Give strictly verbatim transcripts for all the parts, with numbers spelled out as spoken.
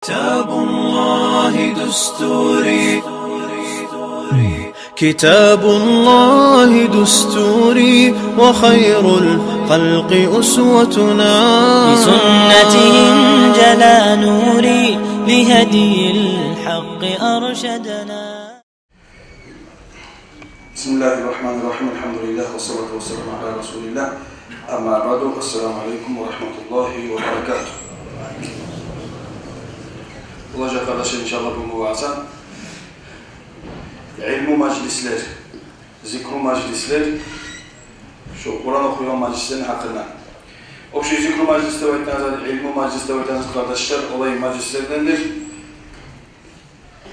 كتاب الله دستوري، كتاب الله دستوري، وخير الخلق أسوتنا. بسنته انجلى نوري، لهدي الحق أرشدنا. بسم الله الرحمن الرحيم. الحمد لله والصلاة والسلام على رسول الله. أما بعد، السلام عليكم ورحمة الله وبركاته. Болажакъ, къардашлар, иншаллагь, бугюнгю вааза илму мажлислер, зикру мажлислер, шо Къуран охуйгъан мажлислени гьакъында. Общий зикру мажлис деп айтгъан зат, илму мажлис деп айтгъан зат, къардашлар, олай мажлислердендир.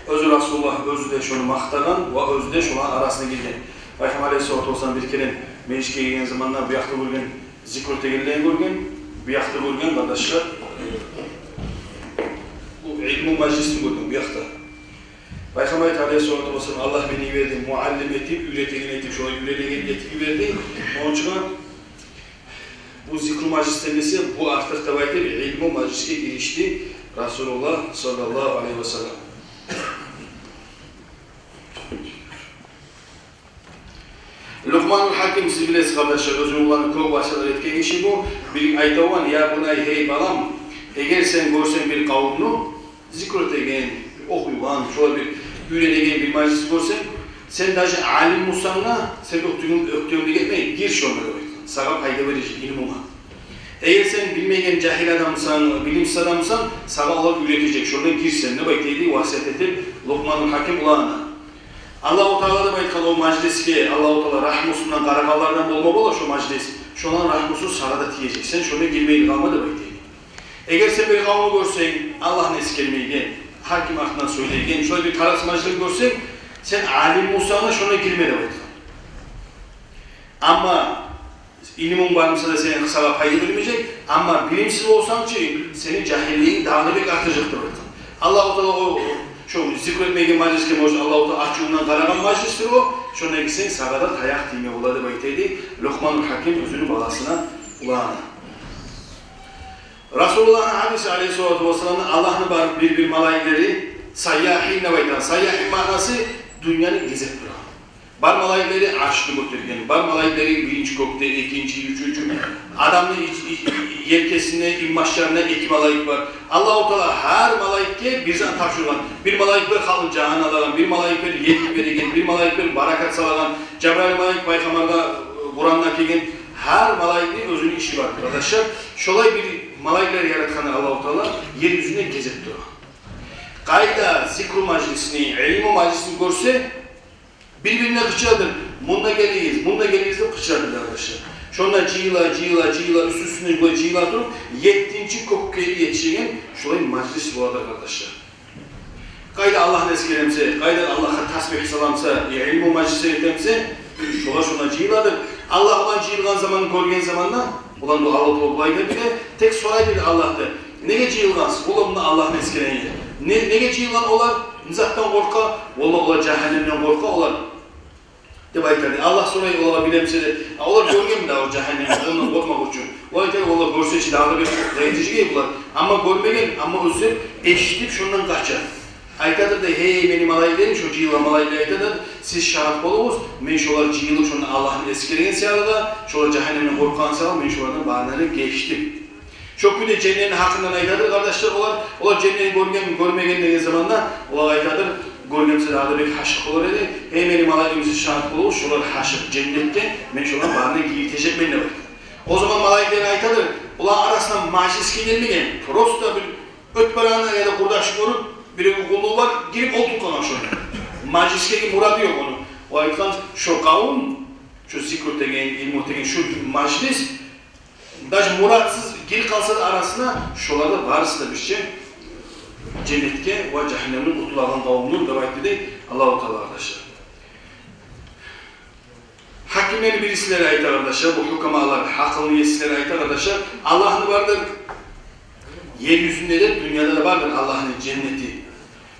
Оьзю Расулуллагь оьзю де шону макътагъан ва оьзю де шоланы арасына гирген. Пайхаммар алейгьиссалату вассалам бир керен межитге гирген заманда бу якъда гёрген, зикру этегенлени гёрген, бу якъда гёрген, къардашлар, бу илму мажлисни гёрген бу якъда. Пайхаммар айта алейгьиссалату вассалам: «Аллагь мени йиберди муаллим этип, уьйретеген этип, шолай уьйретеген этип йиберди». Ону учун бу зикру мажлисден эсе бу артыкъ деп айтып, илму мажлисге гиришди Расулуллагь саллаллагьу алайгьи ва саллам. Лукъманул Гьаким, сиз билесиз, къардашлар, оьзюню уланына кёп васият этген гиши бу. Бир айта болгъан: «Я бунай, гьей балам, эгер сен гёрсенг бир къавумну зикру этеген, охуйгъан, шолай бир уьйретеген бир мажлис гёрсенг, сен даже алим бусанг да, сен оьктемлик, оьктемлик этмей, гир шонда», — деп айтгъан. Сагъа пайда бережек илмунга. Эгер сен билмеген жагьил адамсанг, билимсиз адамсанг, сагъа олар уьйретежек, шонда гир сен деп айта эди, васият этип Лукъманул Гьаким уланына. Аллагьу Таала деп айтгъан о мажлисге, Аллагьу Таала рагьмусундан къарагъанлардан болма бола шо мажлис, шоланы рагьмусу сагъа да тиежек, сен шонда гирмей къалма деп айта эди. Эгер сен бир къавумну гёрсенг, Аллагьны эсгермейген, гьар ким артындан сёйлейген, шолай бир тарыкъсыз мажлис гёрсенг, сен алим бусанг да, шонда гирме деп айтгъан. Амма илмунг бар буса да, сени сагъа пайда бермежек, амма билимсиз болсанг чы, сени жагьиллигинг дагъы бек артажакъ деп айтгъан. Аллагьу Таала о, шо зикру этмейген мажлисге, может, Аллагьу Таала ачувундан къарагъан мажлисдир о, шонда гирсенг, сагъа да таякъ тийме бола деп айта эди Лукъманул Гьаким оьзюню баласына, уланына. Расулуллагьны гьадиси алейгьиссалату вассаламны: Аллагьны бар бир-бир малайиклери, сайяхин деп айта. Сайяхин маънасы дюньяны гезип турагъан. Бар малайиклери аршны гётерген, бар малайиклери биринчи кёкде, экинчи, уьчюнчю, адамны ич-, ич-, елкесинде, инбашларында эки малайик бар. Аллагьу Таала гьар малайикге бир зат тапшургъан. Бир малайик бир халкъны жанын алагъан, бир малайик бир ерни береген, бир малайик бир баракат салагъан. Жабрайыл малайик пайхаммаргъа, э, Къуран да гелген. Гьар малайикни оьзюню иши бар, къардашлар. Шолай бир малайиклер яратгъан Аллагьу Таала, ер юзюнде гезип турагъан. Къайда зикру мажлисни, илму мажлисни гёрсе, бир-бирине къычырадыр: «Мунда гелигиз, мунда гелигиз», — деп къычырадыр, къардашлар. Шонда жыйыла, жыйыла, жыйыла, уьст-уьстюне булай жыйыла туруп, еттинчи кёкге етишеген шолай мажлис боладыр, къардашлар. Къайда Аллагьны эсгеремсе, къайда Аллагьгъа тасбигь саламса, илму мажлис этемсе, шолар шонда жыйыладыр. Аллагь булан жыйылгъан заманны гёрген заманда, булан бу Аллагь булай деп биле, тек сорай деди Аллагьдан: «Неге жыйылгъансыз?» Олар мунда Аллагьны эсгереген. Не, неге жыйылгъан олар? Не затдан къоркъа? Олар, олар жагьаннемден къоркъа олар, деп айтады. Аллагь сорай олагъа: «Билемсе?» — деп. А олар гёргенми дагъы о жагьаннемни, ондан къоркъмакъ учун? Олар айтады: «Олар гёрсе чи, дагъы да бир къоркъув этежек эди булар». Амма гёрмеген, амма оьзлер эшитип, шондан къача. Айтадыр да: «Гьей, мени малайиклерим», — шо жыйылгъан малайиклер айтадыр, «сиз шагьат болугъуз, мен шолар жыйылып, шонда Аллагьны эсгерген саялы да, шолар жагьаннемден къоркъгъан саялы, мен шолардан барындан гечдим». Шо кюйде женнетни гьакъындан айтадыр, къардашлар, олар. Олар женнетни гёргенми, гёрмегенми деген заманда, олар айтадыр: «Гёргенсе, дагъы да бек гьашыкъ болар эди. Гьей, мени малайиклерим, сиз шагьат болугъуз, шолар гьашыкъ женнетге, мен шоланы барына гийиртежекмен», — деп айтады. О заман малайиклер айтадыр, оланы арасына мажлисге гелмеген, просто бир оьтюп барагъанда яда къурдашын гёрюп, бир уьгюлю бар, гирип олтуруп къалгъан шонда. Мажлисге мурады ёкъ ону. О айтгъан: «Шо къавум, шо зикру этеген, илму этеген шо мажлис, даже мурадсыз гирип къалса да арасына, шолар да барысы да бирче женнетге ва жагьаннемден къутулагъан къавумдур», — деп айтды дей Аллагьу Таала, къардашлар. Гьакимлени бирисилери айта, къардашлар, бу гьукамалар, гьакъылны есилери айта, къардашлар: Аллагьны бардыр ер юзюнде де, дюньяда да бардыр Аллагьны женнети.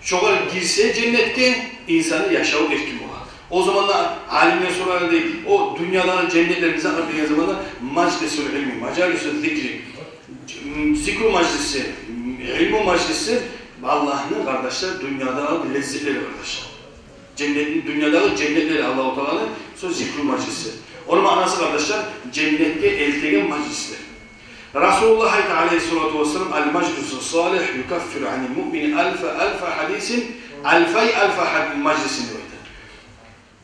Шогъар гирсе женнетге, инсанны яшаву эркин бола. О заманда алимлер сорай дей: «О дюньядагъы женнетлер не затдыр?» — деген заманда: «Мажлисул илми, мажалису зикри». Зикру мажлиси, илму мажлиси, Аллагьны, къардашлар, дюньядагъы леззетлери, къардашлар. Женнетни, дюньядагъы женнетлери Аллагьу Тааланы, шо зикру мажлиси. Ону маънасы, къардашлар, женнетге элтеген мажлислер. Расулуллагь айта, алейгьиссалату вассалам: «Ал-мажлису салигь юкаффиру анил муъмини альфа, альфа хадисин, альфай, альфа хад-, мажлисин», — деп айта.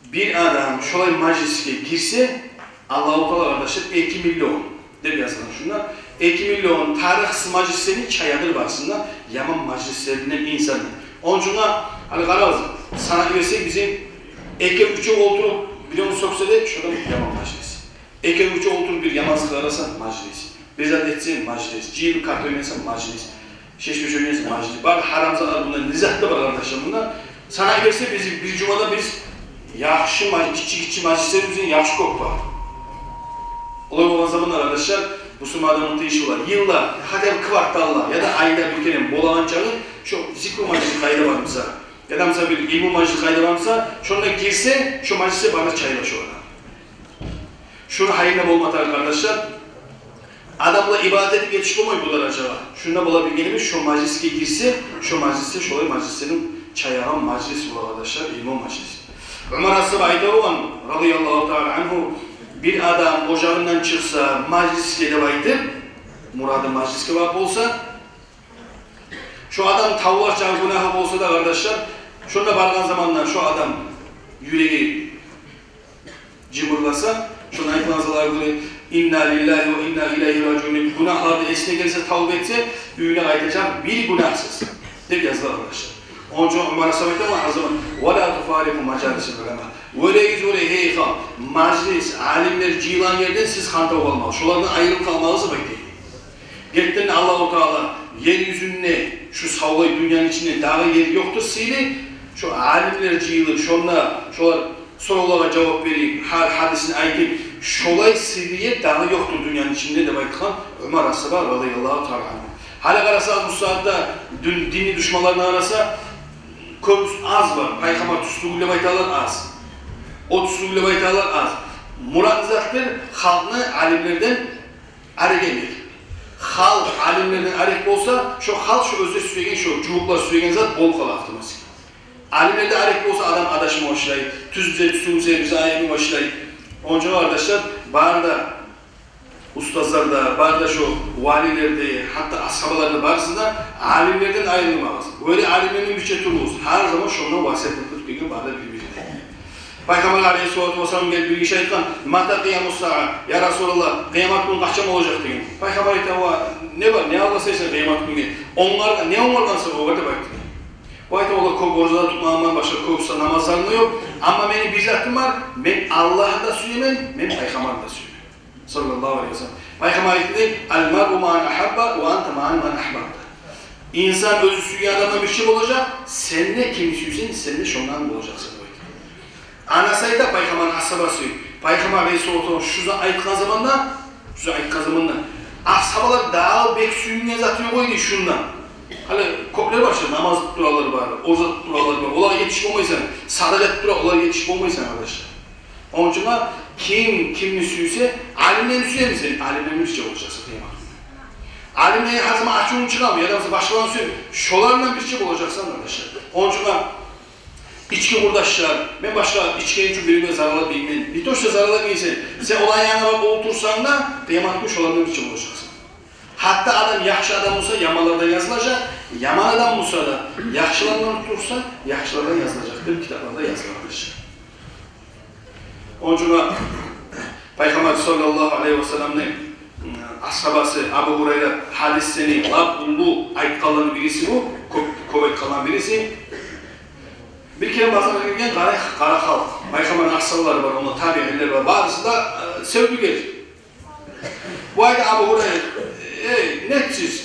Бир адам шолай мажлисге гирсе, Аллагьу Таала, къардашлар, эки миллион деп язгъан шунда, эки миллион тарыкъсыз мажлислени чаядыр барысын да, яман мажлислеринден инсанны. Ону учун, гьали къарагъыз, санап берсек, бизин экев-уьчев олтуруп, биревню сёксе де, шо да яман мажлис. Экев-уьчев олтуруп, бир яман зат къараса, мажлис. Бир зат этсе, мажлис. Жыйылып карта ойнаса, мажлис. Шешмеш ойнаса, мажлис. Бар гьарам затлар мунда, не зат да бар, къардашлар, мунда. Санап берсе, биз бир жумада биз яхшы маж-, гиччи-гиччи мажлислерибиз яхшы кёп бар. Олай болгъан заманда, къардашлар, бусурман адамны тынчы бола. Йылда, хотя бы кварталда яда айда бир керен болагъан чакъы, шо зикру мажлис къайда бар буса, яда, мисал, бир илму мажлис къайда бар буса, шонда гирсе, шо мажлисге барып чайыла шо адам. Шону гьайына болма тарыкъ, къардашлар. Адамлар ибадат этип етишип болмай бу даражагъа. Шунда бола билгенибиз, шо мажлисге гирсе, шо мажлисде, шолай мажлислерин чаягъан мажлис бола, къардашлар, илму мажлис. Умар асгьаба айта болгъан, радияллагьу таала ангьу, бир адам ожагъындан чыкъса мажлисге деп айтып, мурады мажлисге барып болса, шо адам тавлар чакъы гюнагьы болса да, къардашлар, шонда баргъан заманда шо адам юреги жыбырласа, шонда айтылгъан затлар гёре: «Инна лиллагьи ва инна илайгьи ражиун», — деп гюнагьлары эсине гелсе, тавба этсе, уьюне къайтажакъ бир гюнагьсыз деп язгъан, къардашлар. Ону учун Умар асгьаба айта болгъан гьар заман: «Ва ла туфарикъу мажалисал уламаъ». Гёрегиз, гёре, гьей халкъ, мажлис, алимлер жыйылгъан ерден сиз хантав къалмагъыз, шолардан айрылып къалмагъыз деп айта. Гертиден Аллагьу Таала ер юзюнде шу савлай дюньяны ичинде дагъы ер ёкъдур сыйлы, шо алимлер жыйылып, шонда шолар соравлагъа жавап берип, гьар гьадисин айтып, шолай сыйлы ер дагъы ёкъдур дюньяны ичинде деп айтгъан Умар асгьаба, радияллагьу таала ангьу. Гьали къарасагъыз, бу сагьатда дин-, динни душманларына къараса, кёбюсю аз бар. Пайхаммар тюз тюгюл деп айталар, аз. О тюз тюгюл деп айталар, аз. Мурат затдыр халкъны алимлерден арек этмек. Халкъ алимлерден арек болса, шо халкъ шо оьзлер сюеген, шо жугьутлар сюеген зат болуп къала автоматически. Алимлерден арек болса, адам адашма башлай, тюз буса, тюз тюгюл буса, айырма башлай. Ону учун, къардашлар, бары да устазлар да, бары да шо валилер де, гьатта асгьабалар да, барысы да алимлерден айрылмагъыз. Оьр алимлерден бирче туругъуз. Гьар заман шондан васият этип гелген бары да бир-бирине. Пайхаммар алейгьиссалату вассалам гелип бир гиши айтгъан: «Мата къиямус саа, я Расулаллагь, къыямат гюн къачан болажакъ?» — деген. Пайхаммар айта: «Ва, не бар, не алгъасайсан къыямат гюнге? Онгаргъан, не онгаргъансан огъар?» — деп айтды. Бу айта: «Валлагь, кёп ораза да тутмагъанман, башгъа кёп са-, намазларым да ёкъ. Амма мени бир затым бар, мен Аллагьны да сюемен, мен Пайхаммарны да сюемен». Саллаллагьу алейгьи ва саллам. Пайхаммар айтды: «Ал-маръу маъа ман агьабба ва анта маъа ман агьбабта». Инсан оьзю сюйген адамдан бирче болажакъ, сен де кимни сюйсенг, сен де шондан болажакъсан деп айтды. Анасы айта, Пайхаммарны асгьабасы, Пайхаммар алейгьиссалату вассалам шу затны айтгъан заманда, шу затны айтгъан заманда асгьабалар дагъы бек сююнген зат ёкъ эди шундан. Гьали кёплер бар шу, намаз тутуп туралар бар, ораза тутуп туралар бар. Олагъа етишип болмайсан, садагъа этип тура, олагъа етишип болмайсан, къардашлар. Ону учун ким кимни сюйсе, алимлени сюемисен, алимлени бирче болажакъсан, къыямат гюн. Алимлени гьар заман ачувунг чыгъамы, яда болмаса башгъаланы сюемисен, шолардан бирче болажакъсан, къардашлар. Ону учун ички къурдашлар, мен башгъа ичгени учун биревге зарал бермеймен. Не то что зарал бермейсен, сен оланы янына барып олтурсанг да, къыямат гюн шолардан бирче болажакъсан. Гьатта адам яхшы адам болса, яманлардан язылажакъ, яман адам болса да, яхшылардан турса, яхшылардан язылажакъ деп китапларда язылгъан, къардашлар. Ону учун Пайхаммар саллаллагьу алейгьи ва салламны, м, асгьабасы Абу Гьурайра гьадислени лап уллу айтгъанланы бириси бу, кёп, кёп айтгъанланы бириси. Бир керен базаргъа гирген къара, къара халкъ. Пайхаммарны асгьабалары бар, онда табиинлер бар, барысы да, э, савдюгер. Бу айта Абу Гьурайра: «Эй, нетсиз?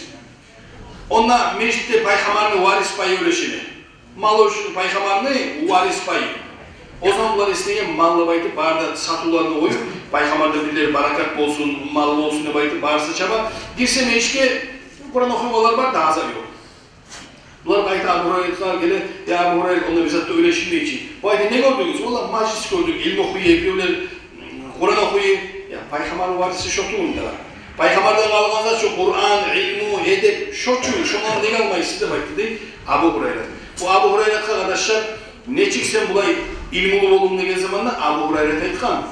Онда межитде Пайхаммарны варис пайы уьлешеди. Малы уьлешеди, Пайхаммарны варис пайы». О заман булар эсинеген, мал деп айтып, бары да сатывларын къоюп, Пайхаммардан бирлери баракат болсун, малы болсун деп айтып, барысы чаба. Гирсе межитге, Къуран охуйгъанлар бар да, аз-аз ёкъ. Булар къайта Абу Гьурайрагъа геле: «Я Абу Гьурайра, онда бир зат да уьлешилмей чи». Бу айта: «Не гёрдюгюз?» «Валлагь, мажлис гёрдюк, илму охуй, биревлер Къуран охуй». «Я, Пайхаммарны вариси шо тюгюлмю дагъы? Пайхаммардан къалгъан зат шо Къуран, илму, эдеп, шо чу, шондан неге алмайсыз?» — деп айтды дей. Абу Гьурайра. Бу Абу Гьурайратгъа, къардашлар, нечик сен булай илмулу болдунг деген заманда, Абу Гьурайрат айтгъан.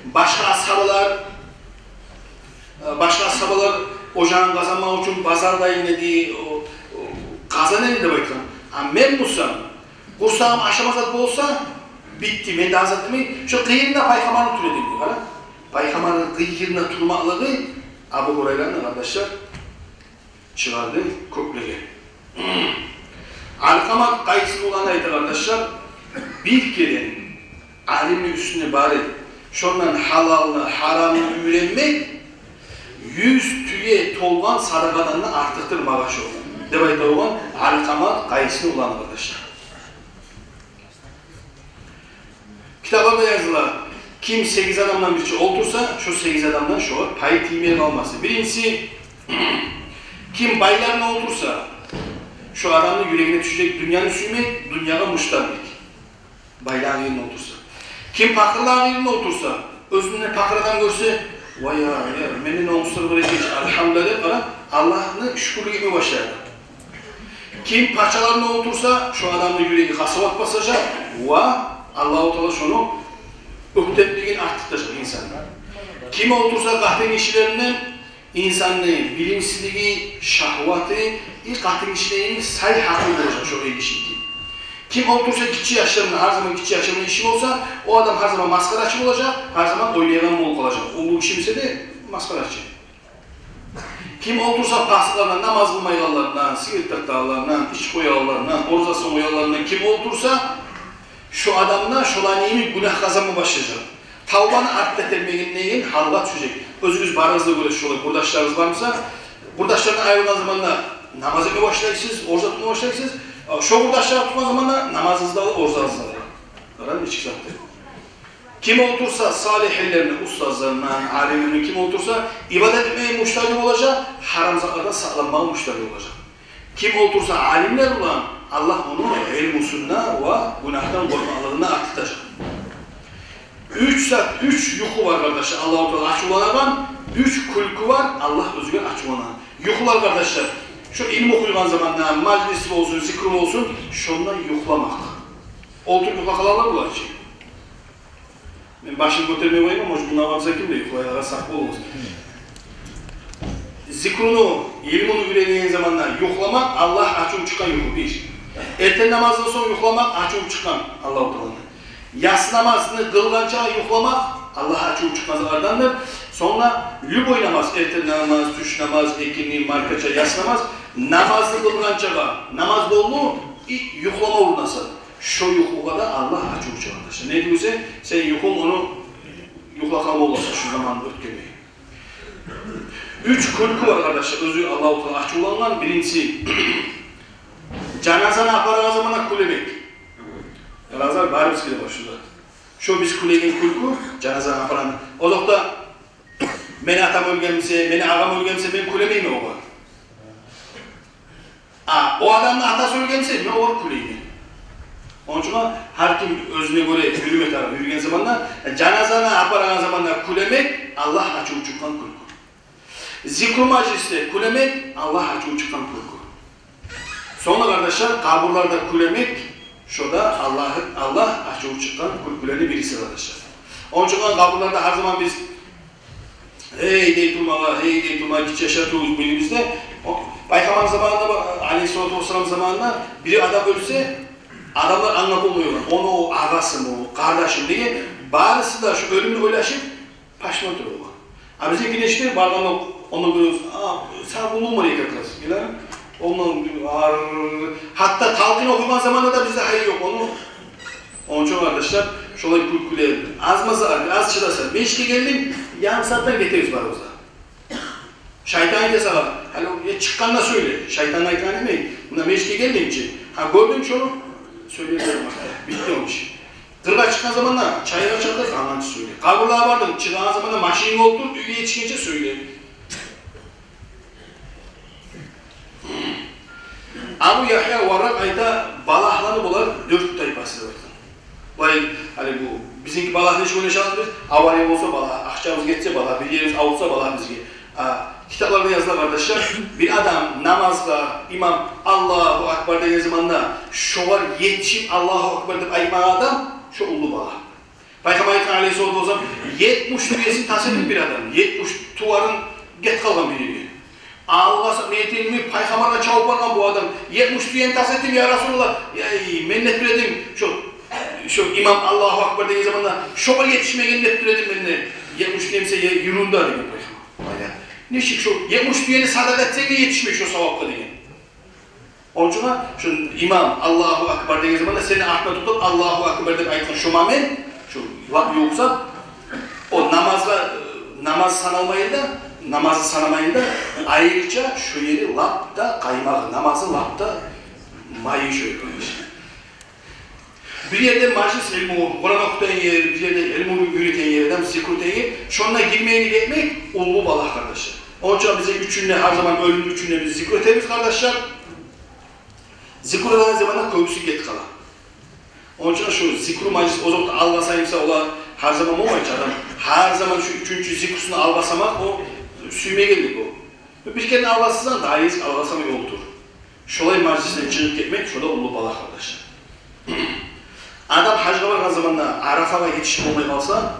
Башгъа асгьабалар, э, башгъа асгьабалар о жанын къазанмакъ учун базарда эди, о, о, къазана эди деп айтгъан. А мен буса, къурсагъым ашама зат болса, битди, мен де зат этмей, шо къыйырында пайхаммарны тура эдим, къара. Пайхаммарны къыйырында турмакълыгъы Абу Гьурайраны, къардашлар, чыгъарды кёклеге. Алкъамат Къайсны уланы айта, къардашлар, бир керен алимни уьстюне барып, шондан гьалалны, гьарамны уьйренмек юз тюе толгъан садакъадан да артыкъдыр магъа шо, деп айта болгъан Алкъамат Къайсны уланы, къардашлар. Китапларда языла, ким сегиз адамдан бирче олтурса, шо сегиз адамдан шогъар пай тиймей къалмасын. Биринчиси, ким байларына олтурса, шо адамны юрегине тюшежек дюньяны сюймек, дюньягъа муштарлыкъ. Байланы къырыйына олтурса. Ким пакъырланы къырыйына олтурса, оьзюн де пакъыр адам гёрсе, вай, я, я, менден онгсузлар бар экен чи, альгьамдулиллагь деп, къара, Аллагьны шюкюрлюк этме башлай. Ким пачаларына олтурса, шо адамны юреги къасават басажакъ, ва Аллагьу Таала шону оьктемлигин артыкъ этежек инсанны. Ким олтурса къатынгишилеринден, инсанны билимсизлиги, шагьваты, и къатынгишилени сай гьакъы болажакъ шо эргишиники. Ким олтурса гиччи яшларына, гьар заман гиччи яшларына иши болса, о адам гьар заман масхарачы болажакъ, гьар заман ойнайгъан болуп къалажакъ. Уллу гиши буса да масхарачы. Ким олтурса пасыкълардан, намаз къылмайгъанлардан, сигир тартагъанлардан, ички къоягъанлардан, оразасын къоягъанлардан ким олтурса, шо адам да шоланы йимик гюнагь къазанма башлажакъ. Тавбаны артда этермегиндейин гьалгъа тюшежек. Оьзюгюз барыгъыз да гёресиз, шолай къурдашларыгъыз бармы буса, къурдашлардан айрылгъан заманда намаз этме башлайсыз, ораза тутма башлайсыз. Шо къурдашлар тутгъан заманда намазыгъыз да къала, оразагъыз да къала. Къарагъыз, нечик затдыр. Ким олтурса салигьлерини, устазларындан, алимлерини ким олтурса, ибадат этмеге муштарлы болажакъ, гьарам затлардан сакъланмагъа муштарлы болажакъ. Ким олтурса алимлер булан, Аллагь ону илмусун да ва гюнагьдан къоркъмакълыгъын да артыкъ этежек. Уьч зат, уьч юху бар, къардашлар, Аллагьу Таала ачувланагъан, уьч кюлкю бар, Аллагь оьзюне ачувланагъан. Юхулар, къардашлар, шо илму охуйгъан заманда, мажлис болсун, зикру болсун, шонда юхламакъ. Олтуруп юхлап къалалар булар чы. Мен башын гётермей къояман, может, мунда бар буса ким де юхлай, сакъ болугъуз. Зикруну, илмуну уьйренеген заманда юхламакъ, Аллагь ачуву чыкъгъан юху, бир. Эртен намаздан сонг юхламакъ, ачуву чыкъгъан Аллагьу Тааланы. Ясы намазны къылгъанча юхламакъ, Аллагь ачуву чыкъгъан затлардандыр. Сонг да любой намаз, эртен намаз, тюш намаз, экинни, маркача, ясы намаз, намазны къылгъанчагъа, намаз болду, и юхлама урнаса. Шо юхугъа да Аллагь ачуву чыгъа, къардашлар. Неге десе, сен юхунг ону юхлап къалма боласан, шо заманны оьтгермей. Уьч кюлкю бар, къардашлар, оьзю Аллагьу Таала ачувлангъан. Биринчиси, жаназаны апарагъан заманда кюлемек. Жаназа барыбызгъа да бар шунда. Шо биз кюлеген кюлкю, жаназаны апарагъан. Озокъда, мени атам оьлген буса, мени агъам оьлген буса, мен кюлемеймен огъар. А о адамны атасы оьлген буса, мен огъар кюлеймен. Ону учун гьар ким оьзюне гёре юрюме тарыкъ. Юрюген заманда, жаназаны апарагъан заманда кюлемек, Аллагь ачуву чыкъгъан кюлкю. Зикру мажлисде кюлемек, Аллагь ачуву чыкъгъан кюлкю. Сонг да, къардашлар, къабурларда кюлемек, шо да Аллагь, Аллагь ачуву чыкъгъан кюлкюлени бириси, къардашлар. Ону учун къабурларда гьар заман биз «Гьей» дей турмагъа, «Гьей» дей турмагъа гиччи яшлар тюгюлбюз бирибиз де. О, Пайхаммар заманында, алейгьиссалату вассалам заманында, бир адам оьлсе, адамлар англап болмай болгъан, ону агъасымы, къардашымы деген, барысы да шо оьлюмню ойлашып, пашман тура болгъан. А бизинки нечик, баргъанда онда гёребиз, а, сагъа уллу ма экен, къардашлар, ондан ар-, гьатта талкъин охуйгъан заманда да бизде гьайы ёкъ ону. Ону учун, къардашлар, шолай кюлкюлер аз, маза аз чыдаса, межитге гелдинг, ярым сагьатдан гетебиз барыбыз да. Шайтан айта сагъа, гьали, э, чыкъгъанда сёйле, шайтан айтгъан эме, мунда межитге гелдинг чи, гьа, гёрдюнг шону, сёйле, битди ону иши. Къыргъа чыкъгъан заманда чайгъа чакъыр, андан сёйле. Къабурлагъа бардынг, чыгъагъан заманда машининге олтур, уьйге етишгенче сёйле. Абу Ягья Варракъ айта, балагьланы булар дёрт тайпасы деп айтгъан. Булай, гьали бу бизинки балагь нечик ойлашабыз биз? Авария болса балагь, акъчабыз гетсе балагь, бир ерибиз авуртса балагь бизге. А Китапларда языла, къардашлар, бир адам намазгъа имам «Аллагьу акбар» деген заманда шогъар етишип «Аллагьу акбар» деп айтмагъан адам, шо уллу балагь. Пайхаммар айтгъан, алайгьиссалату вассалам, етмиш тюесин тас этген бир адам, етмиш туварын гет къалгъан бир ерге. Алгъасап не этейим, пайхаммаргъа чабып баргъан бу адам, етмиш тюени тас этдим, я Расулуллагь, яй, мен де тюредим, шо, шо имам «Аллагьу акбар» деген заманда шогъар етишмеген деп тюредим мен де, етмиш тюе буса, я, юрюнде деген пайхаммар. Ая, нечик шо етмиш тюени садагъа этсенг де етишмей шо савапгъа деген. Ону учун шо имам «Аллагьу акбар» деген заманда сен артында тутуп «Аллагьу акбар» деп айтгъан шо момент, шо лап ювукъ зат, о намазгъа, намаз саналмайын да, намазны санамайын да, айрыча шо ери лап да къаймагъы, намазны лап да майы шо ери. Бир ерде мажлис, илму, Къуран охутагъан ер, бир ерде илму уьйретеген ер, адам зикру этеген ер, шонда гирмейин этмек уллу балагь, къардашлар. Ону учун бизин уьчюнде, гьар заман оьлюмню уьчюнде биз зикру этебиз, къардашлар. Зикру этеген заманда кёбюсю гет къала. Ону учун шо зикру мажлис, озокъда, алгъасаймыса, олар гьар заман болмай чы, адам гьар заман шо уьчюнчю зикрусун алгъасамакъ, о сюймегенлик о. Бир керен алгъасасанг, дагъы эсе алгъасамай олтур. Шолай мажлисден чыгъып гетмек, шо да уллу балагь, къардашлар. Адам гьажгъа баргъан заманда Арафагъа етишип болмай къалса,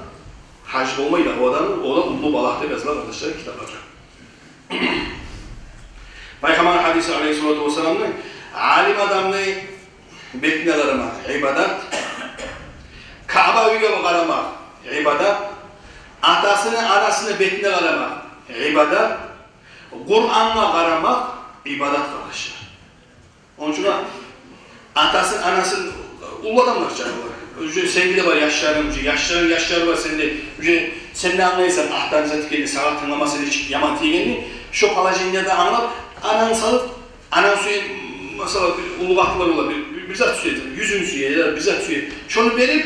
гьаж болмай да, о адам, о да уллу балагь деп языла, къардашлар, китапларда. Пайхаммар гьадиси, алайгьиссалату вассаламны: алим адамны бетине къарамакъ — ибадат, Каъба уьйге къарамакъ — ибадат, атасыны, анасыны бетине къарамакъ — ибадат, Къурангъа къарамакъ — ибадат, къардашлар. Ону учун атасын, анасын, уллу адамлар чы олар. Уже сени де бар яшларынг, уже яшларынг яшлары бар сени де. Уже сен де англайсан, атанг зат экенни, сагъа тынгламаса нечик яман тийгенни. Шо положениеде англап, ананг салып, ананг сюе, масала, бир уллу къатынлар бола, бир, бир, бир зат сюе, юзюн сюе, я бир зат сюе. Шону берип,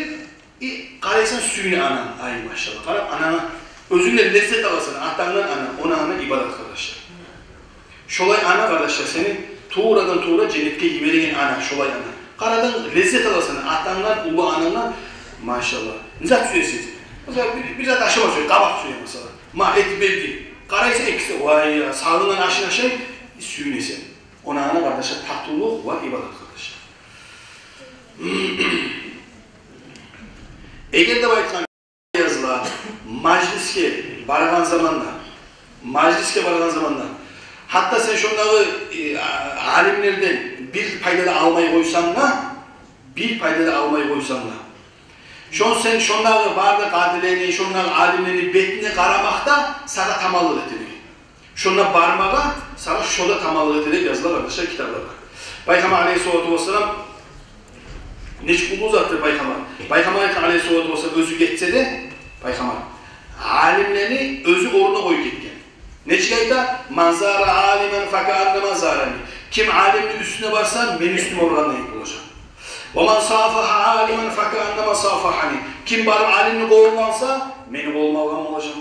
и къарайсан, сююне ананг, ай, машаллагь. Къарап, ананга оьзюнг де леззет аласан, атангдан ана, она ана ибадат, къардашлар. Шолай ана, къардашлар, сени туврадан-тувра женнетге йибереген ана, шолай ана. Къарадынг, леззет аласан атангдан, уллу анангдан, машаллагь. Не зат сюесиз? Масала, бир, бир зат ашама сюе, къабакъ сюе, масала. Ма, этип берди. Къарайсан, экиси, вай, я, салынгъан ашын ашай, сююнесен. Она ана, къардашлар, татывлукъ ва ибадат, къардашлар. Эгер де айтгъан языла, мажлисге баргъан заманда, мажлисге баргъан заманда, гьатта сен шондагъы, э, а-, алимлерден бир пайда да алмай къойсанг да, бир пайда да алмай къойсанг да, шон сен шондагъы бары да къадилени, шондагъы алимлени бетине къарамакъ да сагъа таманлыкъ этеди. Шонда бармагъа сагъа шо да таманлыкъ этеди деп языла, къардашлар, китапларда. Пайхаммар алайгьиссалату вассалам нечик уллу затдыр Пайхаммар. Пайхаммар айтгъан алайгьиссалату вассалам, оьзю гетсе де Пайхаммар алимлени оьзю орнуна къоюп гетген. Нечик айта: «Ман зара алиман факааннама зарани». Ким алимни уьстюне барса, мени уьстюме баргъандай болажакъ. «Ва ман сафагьа алиман факааннама сафагьани». Ким барып алимни къолун алса, мени къолумну алгъан болажакъ.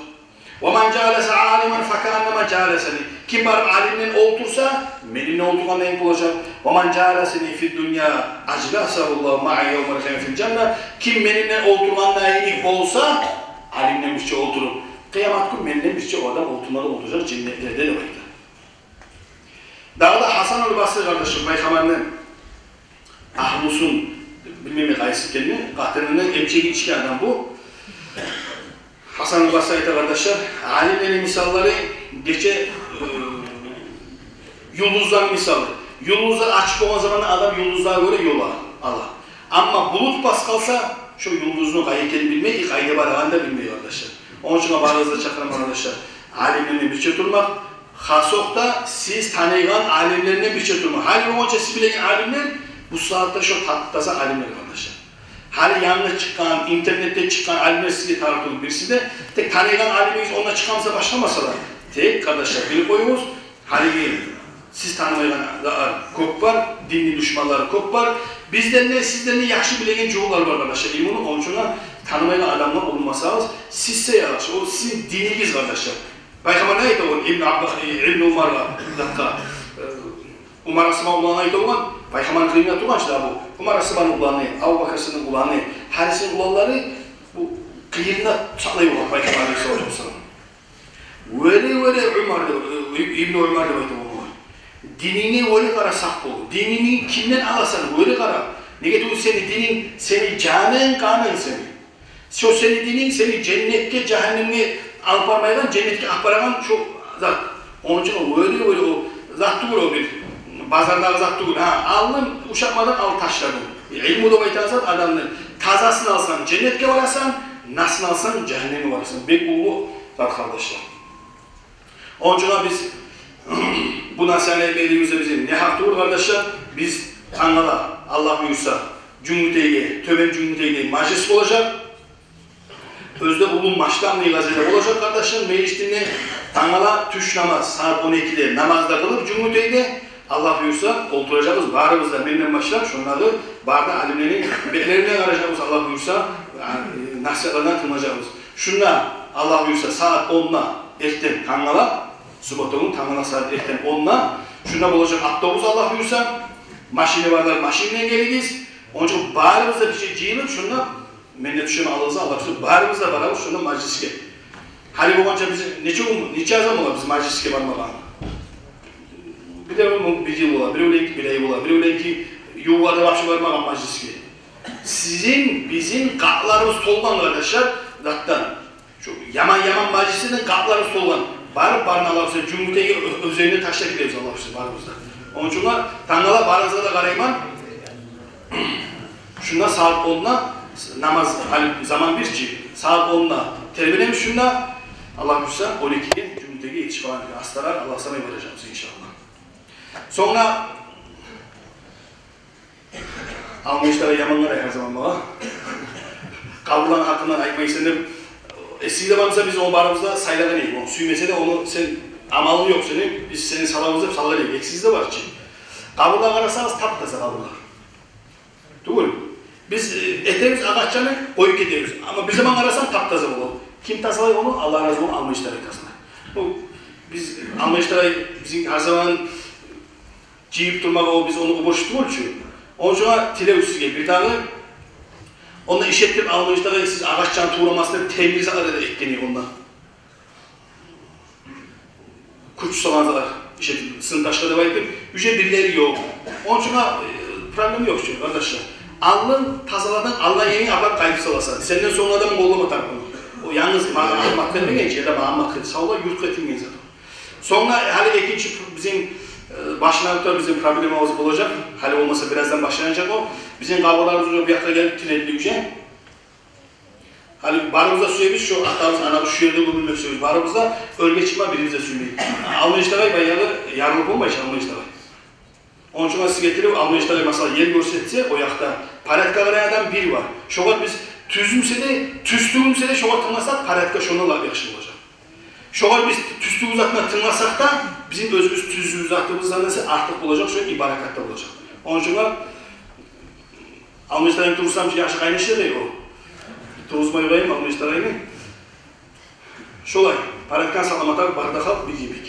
«Ва ман жаласа алиман факааннама жаласани». Ким барып алим булан олтурса, мени булан олтургъандай болажакъ. «Ва ман жаласани фид-дунья ажласагьуллагьу магьи явмал къиямати фил жанна». Ким мени булан олтургъандай болса, алим булан бирче олтуруп, къыямат гюн мени булан бирче о адам олтурмагъа олтуражакъ женнетлерде деп айта. Дагъы да Гьасан аль-Басри, къардашлар, Пайхаммарны агьлюсюн, билмеймен къайсы экенни, къатынны эмчеги ичген адам бу. Гьасан аль-Басри айта, къардашлар, алимлени мисаллары гече, э, юлдузланы мисалы. Юлдузлар ачыкъ болгъан заманда адам юлдузлагъа гёре ёл ала. Амма булут басып къалса, шо юлдузну къайда экенин билмей, къайда барагъанын да билмей, къардашлар. Ону учун барыгъызны да чакъыраман, къардашлар, алимлени булан бирче турмакъ, хасокъда сиз таныйгъан алимлени булан бирче турмакъ. Гьали болгъунча сиз билеген алимлер бу сагьатда шо тап-таза алимлер, къардашлар. Гьали янгы чыкъгъан, интернетде чыкъгъан алимлер сизге тар тюгюл бириси де. Тек таныйгъан алимигиз онда чыкъгъан буса, башгъа масъала. Тек, къардашлар, билип къоюгъуз, гьалиги сиз танымайгъан да кёп бар, динни душманлары кёп бар. Бизден де, сизден де яхшы билеген жугьутлар бар, къардашлар, илмуну. Ону учун танымайгъан адамлар болмасагъыз, сиз де яхшы. О сизин динигиз, къардашлар. Пайхаммар не айта болгъан Ибну Аббас, э, Ибну Умаргъа, затгъа, э, Умар асгьабаны уланы айта болгъан, Пайхаммарны къырыйында тургъан чы да бу. Умар асгьабаны уланы, Абубакр асгьабаны уланы, гьарисини уланлары бу къырыйында сакълай болгъан Пайхаммар алайгьиссалату вассалам. Оьре, оьре, Умар деп, э, Ибну Умар деп айта болгъан. Дининге оьре къара, сакъ бол. Дининги кимден аласан, оьре къара. Неге тюгюл сени дининг, сени жанынг, къанынг сени. Шо сени дининг сени женнетге, жагьаннемге алып бармайгъан, женнетге алып барагъан шо зат. Ону учун о оьре, оьре, о зат тюгюл, о бир базардагъы зат тюгюл. Гьа, алдым, ушатмадым, алып ташладым. Илму деп айтагъан зат адамны тазасын алсанг, женнетге барасан, насысын алсанг, жагьаннемге барасан. Бек уллу зат, къардашлар. Ону учун биз бу насигьатны этмегибизде бизин не гьакъ тюгюл, къардашлар? Биз тангала, Аллагь буюрса, Жюнгютейде, Тёбен Жюнгютейде мажлис болажакъ. Оьзю де уллу масштабный къайдада болажакъ, къардашлар. Межитинде тангала тюш намаз, сагьат он экиде намаз да къылып, Жюнгютейде, Аллагь буюрса, олтуражакъбыз барыбыз да, менден башлап, шондагъы бары да алимлени бетлерине къаражакъбыз, Аллагь буюрса, а, насигьатларына тынглажакъбыз. Шунда, Аллагь буюрса, сагьат онда эртен тангала, суббота гюн тангала сагьат эртен онда, шунда болажакъ автобус, Аллагь буюрса, машини барлар машин булан гелигиз. Ону учун барыбыз да бирче жыйылып, шунда мен де тюшемен алдыгъызгъа, Аллагь буюрса, барыбыз да барабыз шунда мажлисге. Гьали болгъанча биз нече гюн, нече аз заман бола биз мажлисге бармагъан? Биревню бир йыл бола, биревню бир ай бола, биревню ювукълар да вообще бармагъан мажлисге. Сизин, бизин къапларыбыз толгъан, къардашлар, затдан. Шо яман-яман мажлислерден къапларыбыз толгъан. Барып, барын Аллагь буюрса, Жюнгютейге, Оь-, Оьзенге ташлап гетебиз, Аллагь буюрса, барыбыз да. Ону учун тангала барыгъызгъа да къарайман. Шунда сагьат онда намаз, гьали заман бир чи, сагьат онда тербенебиз шунда. Аллагь буюрса, он экиге Жюнгютейге етишип къаламыз. Астаракъ Аллагь сюйсе баражакъбыз, иншааллагь. Сонг Алмагьич дагъай яман къарай гьар заман магъа. Къабурланы гьакъындан айтмайсан деп. Эсигизде бар буса, биз ону барыбыз да сайлагъан эдик. Ону сюймесе де, ону сен, амалынг ёкъ сени, биз сени салабыз деп салгъан эдик. Эсигизде бар чы. Къабурлагъа къарасагъыз, тап-таза къабурлар. Тюгюл. Биз, э, этебиз агъаччаны, къоюп гетебиз. Амма бир заман къарасанг, тап-таза бола. Ким тазалай ону? Аллагь рази болгъан Алмагьич дагъай тазалай. Бу биз, Алмагьич дагъай бизин гьар заман жыйып турмагъа, о биз ону борч тюгюл чю. Ону учун тилев сизге бир дагъы. Онда иш этдирип, Алмагьич дагъай сиз агъаччаны туврамасын деп, темир затлар да этген эдик онда. Кюч салгъан затлар, иш этип, сынташгъа деп айтып, уже бирлери ёкъ. Ону учун, э, проблема ёкъ чу, къардашлар. Алгъын тазаладан, алгъын еринге апарып къайтып саласан. Сенден сонг адам къоллама тарыкъ. О янгыз магъа Агьмат бермеген чи, яда Магьаммат бермеген, савлай юртгъа этилген зат. Сонг гьали экинчи бизин, э, башына тута бизин проблемабыз болажакъ. Гьали болмаса, бираздан башланажакъ о. Бизин къабурларыбыз уже бу якъгъа гелип тирелди уже. Гьали барыбыз да сюебиз, шо атабыз, анабыз шо ерде гёмюлмек сюебиз. Барыбыз да оьрге чыкъма бирибиз де сюймей. Алмагьич дагъай баягъы ярылып болмай чы, Алмагьич дагъай. Ону учун сизге тилев, Алмагьич дагъай, масала, ер гёрсетсе, о якъда порядкагъа къарай адам бир бар. Шогъар биз тюзмюсе де, тюз тюгюлмюсе де, шогъар тынгласакъ, порядка шондан да яхшы болажакъ. Шогъар биз тюз тюгюл затына тынгласакъ да, бизин оьзюбюз тюз затыбыздан эсе артыкъ болажакъ, шо ибаратда болажакъ. Ону учун Алмагьич дагъайны тургъузсам чы, яхшы къайнашыр эди о. Тургъузмай къояйым Алмагьич дагъайны. Шолай, порядканы сакъламакъда бары да халкъ бир йимик.